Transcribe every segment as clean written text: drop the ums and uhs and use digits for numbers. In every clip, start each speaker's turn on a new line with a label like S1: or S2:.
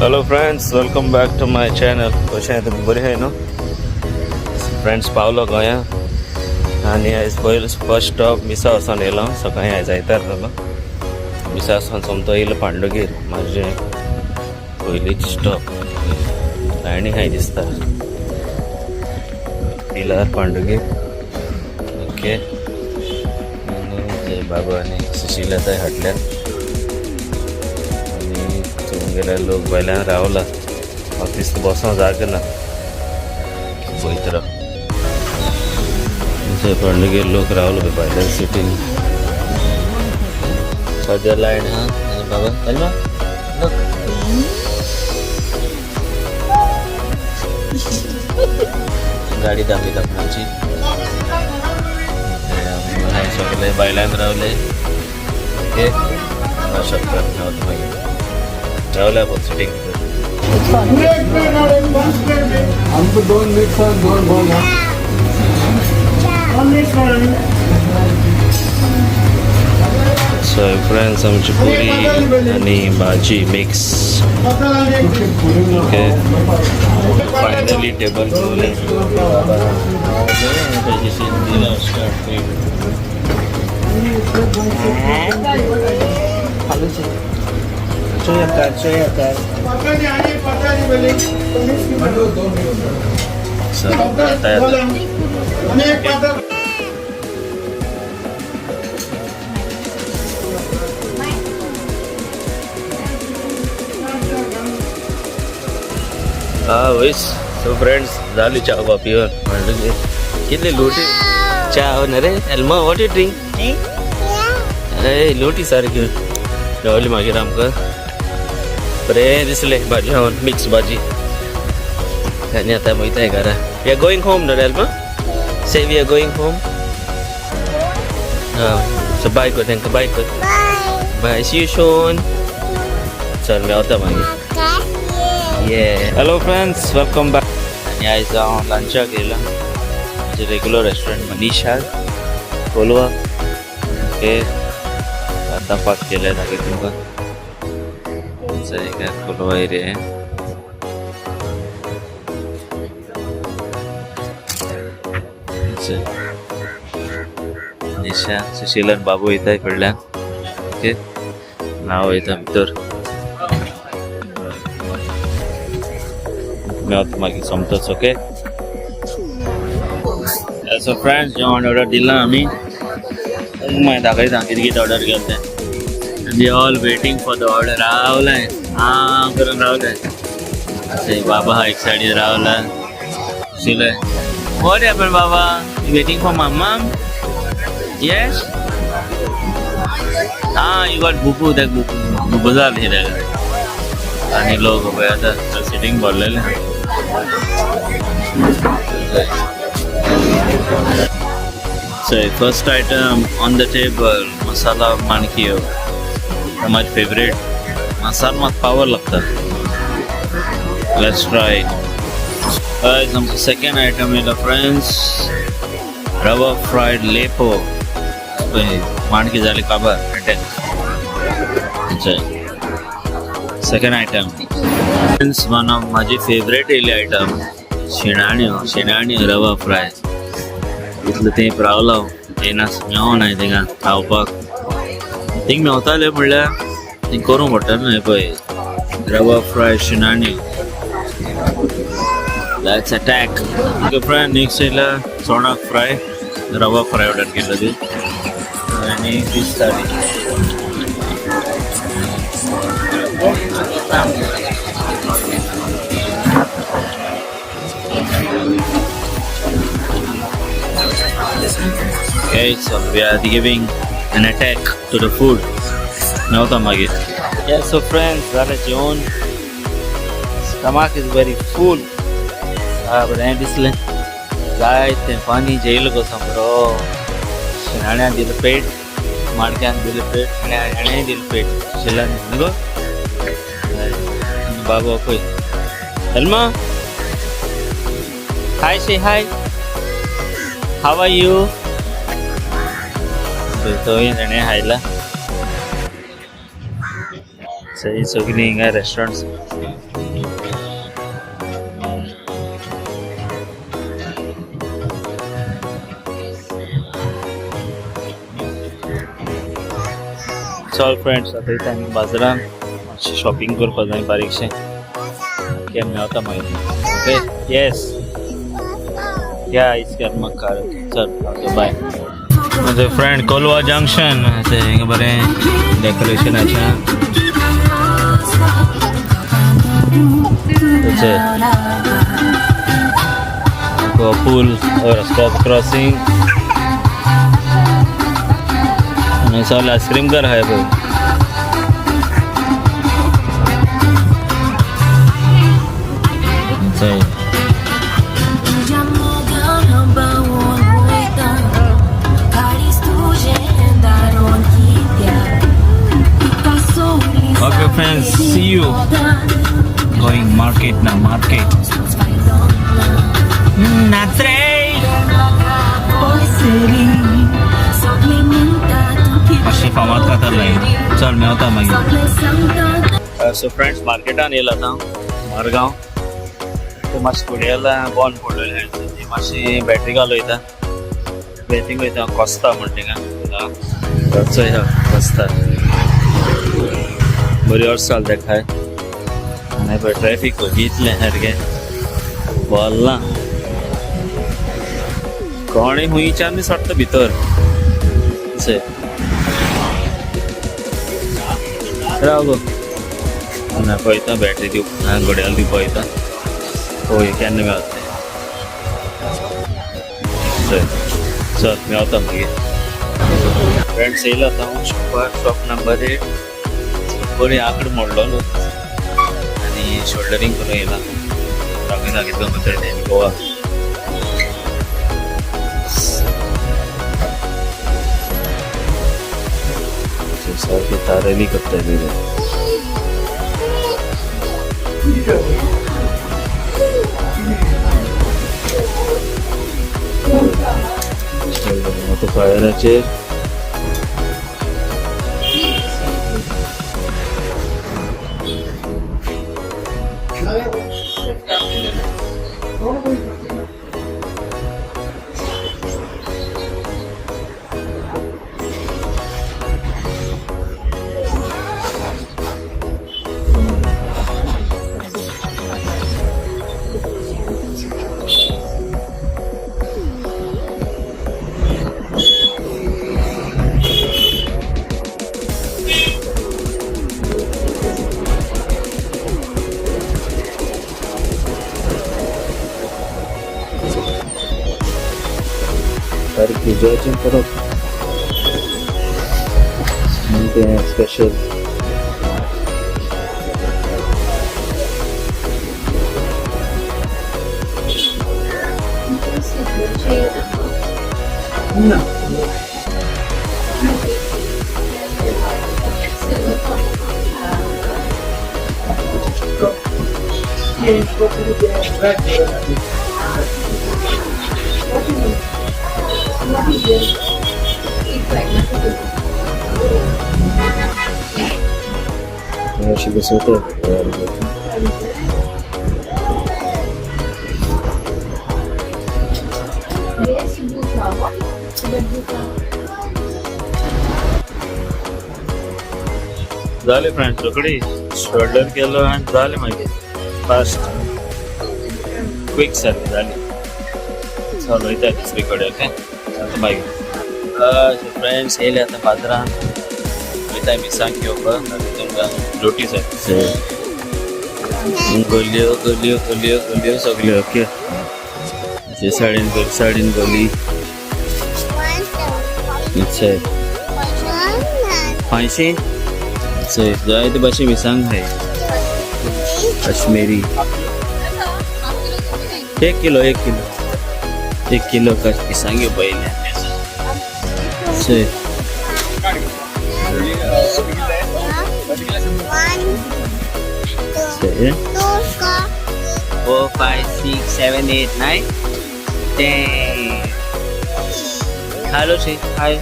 S1: Hello friends, welcome back to my channel. कशें तुमी बरी आहाय न्हू फ्रेंड्स? पावलो गोंया आनी आयज पयलो फर्स्ट स्टॉप मिसा वचोन येयलो. सकाळीं आयज आयतार जालो. मिसा वचोन सोमतो येयलो पांडुगेर. म्हाजें पयलीच स्टॉप. लायनी हाय दिसता पिलार पांडुगेर. ओके, आनी ते बाबा आनी सुशिला हाडल्यात आनी चोवंक गेल्यार लोक भायल्यान रावला. म्हाका दिसता बसों जागा ना. पळयत राव. पांडुगेर लोक रावलो पळय भायल्यान सिटीन. सद्या लायन आहा. आनी बाबा, एल्मा, look. गाडी दाखयता आपणाची. हांव सगळे भायल्यान रावले. ओके, शकता मागीर रावले पळय सिटींग भितर.
S2: आमचं दोन मिक्स, दोन बोल.
S1: सो फ्रेंड्स, आमची पुरी आनी भाजी मिक्स. ओके, फायनली टेबल ठेवले. त्याची दिला स्टार्ट. चोय. सर, आता येता. हा वयस. सो फ्रेंड्स, झाली च्या पिवन. म्हणलं कितली लोटी च्या ना रे. Elma, what you drink? ए लोटी सारकी रावली. मागीर आमकां बरें दिसलें भाजी खावन, मिक्स भाजी. आनी आतां वयताय घरा. We are going home न्हू रे Elma? Say we are going home. So bye कर तांकां, बाय कर. Bye, see you soon. चल, मेवता मागीर. Yeah. Hello friends, welcome back. आनी आयज हांव लंचाक येयला म्हजें रेगुलर रेस्टॉरंट मनीषा, कोलवा. ओके, आतां पाक केले दाखयता तुमकां. काय कोलवा एरिया. निशा, सुशीलन, बाबू वयताय कडल्यान. ओके, नाव वयता भितर. मेवता मागीर सोमतोच. ओके, सो फ्रेंड्स, जेवण ऑर्डर दिलां आमी. मागीर दाखयता कितें कितें ऑर्डर केलें तें. We all waiting for the order. रावले आं करून रावले. असे बाबा हा एक सायडीन रावला. Sushila, what happen Baba? Waiting for mama? Yes. Ah, you got बुबू. देख, बुबू बुबू जाली ताका. आनी लोक पळय आतां सिटींग भरलेले. So first item on the table, masala माणकियो, my favorite. Masala मात पावर लागता. Let's try it. Guys, आमचं सेकंड आयटम येयला फ्रेंड्स, रवा फ्रायड लेपो. पळय, माणकी जाली काबार. Attack second item. Friends, one of माझी फेवरेट येयली आयटम, शिणाण्यो, शिणाण्यो रवा फ्राय. इतलो तेंप रावलो, येना मेवना थिंगा खावपाक. थिंग मेवताले म्हणल्यार थिंग करूंक पडटा न्हू. हें पळय, रवा फ्राय शिणाण्यो. Let's attack. Okay friend, next येयला चोणाक फ्राय, रवा फ्राय ऑर्डर केलं ती आणि fish thali. Okay, so we are giving an attack to the food. मेवता मागीर. Yeah, so friends, जालें जेवण. Stomach is very full. हा, बरें दिसलें. जाय तें पाणी जेयलो कसो बरो. शिणाण्यान दिलें पेट, माणक्यान दिलें पेट, हेणें दिलें पेट, सुशिलान न्हू गो. बाबा पळय. Elma, hi, say hi. How are you? थंय तेणें खायला. सो ही सगळीं हिंगा रेस्टॉरंट्स. चल फ्रेंड्स, आतां वयता आमी बाजारान, मातशें शॉपिंग करपा जाय बारीकशें. ओके, मेवता मागीर. ओके, येस, या इसकर मक्कार. चल, ओके, बाय. म्हजे फ्रेंड, कोलवा जंक्शन, हिंगा बरें डेकोरेशन आसा. थंयसर पूल, रस्त्याचो क्रॉसिंग आनी सगळे आयस्क्रीम कर आहाय पळय. थंय
S3: तुज्या मोगान हांव बावून वयता, काळीज तुजें दारून कित्याक तुका सोडली.
S1: Okay, friends, see you. Going market now, market. नाच रे.
S3: सगळे म्हणटा तूं
S1: मातशें फामाद खातालें. चल, मेवता मागीर.
S3: सगळे सांगता.
S1: सो फ्रेंड्स, मार्केटान येयला आतां मारगांव. ते मातशें फुडें येयला, बंद पडलेलें. ती मातशी बॅटरी घालयता, बॅटरी वयता. कोस्ता म्हणटा थिंगा, चोय कोस्ता बरी वर्स चलता खाय. आनी पळय ट्रॅफीक इतलें सारकें भरलां, कोणूय हुंयच्यान बी सोडटा भितर. अशें राव गो ना, पळयता बॅटरी दिवपा, घडयाळ दिवपा वयता. पळोवया केन्ना मेळटा तें. चल चल, मेवता मागीर. फ्रेंड्स, येयला आतां हांव शॉपार, शॉप नंबर 8. बरी आंकड मोडलो न्हू आनी शोल्डरींग करून येयला. दाखयता कितलो भितर तें गोवा. सारखे तारेली करताय ते. आतां फायराचेर सारकें उजवाचें करप आनी तें स्पेशल. अशें बसयता.
S4: Yes, blue flower. The blue flower.
S1: जालें फ्रेंड्स, रोखडी शोल्डर केलो आनी जालें मागीर. फास्ट क्विक सारकें जालें. चल, वयता दुसरी कडेन. ओके, आतां मागीर. फ्रेंड्स, येयले आतां बाजारान, वयता मिरसांग घेवपाक. आनी तुमकां रोटी सारकी गल्यो गल्यो गल्यो गल्यो सगल्यो. ओके, हे सायडीन गली, सायडीन गली. अच्छा, पांचशी जायते भाशे मिरसांग आहे. काश्मीरी 1 किलो, 1 किलो, 1 किलो मिरसांग घेवपा येयले. चल. चल.
S5: 4, 5, 6, 7, 8, 9, 10. Hello, say hi.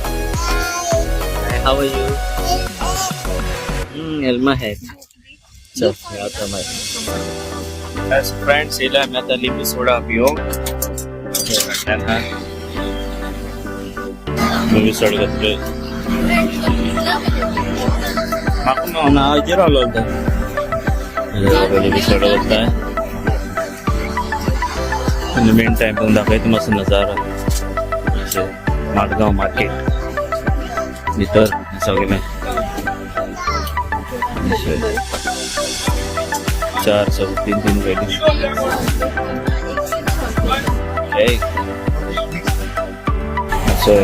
S5: Hi, how are you? Elma है. चल, आता मागीर.
S1: फ्रेंड्स, येयले आमी आतां लिंबू सोडा पिवंक. हा, लिंबू सोडा घेतले. म्हाका मेवना हाचेर रावलो पयलीं सडो वता. इन the mean time तुमकां दाखयता मातसो नजारो. अशें माडगांव मार्केट भितर सगळें अशें चार सगळे तीन तीन वेटी. एक असं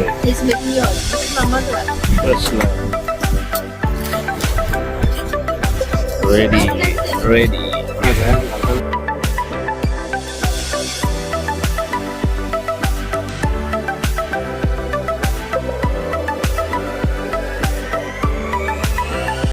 S1: प्रश्न. Ready, ready.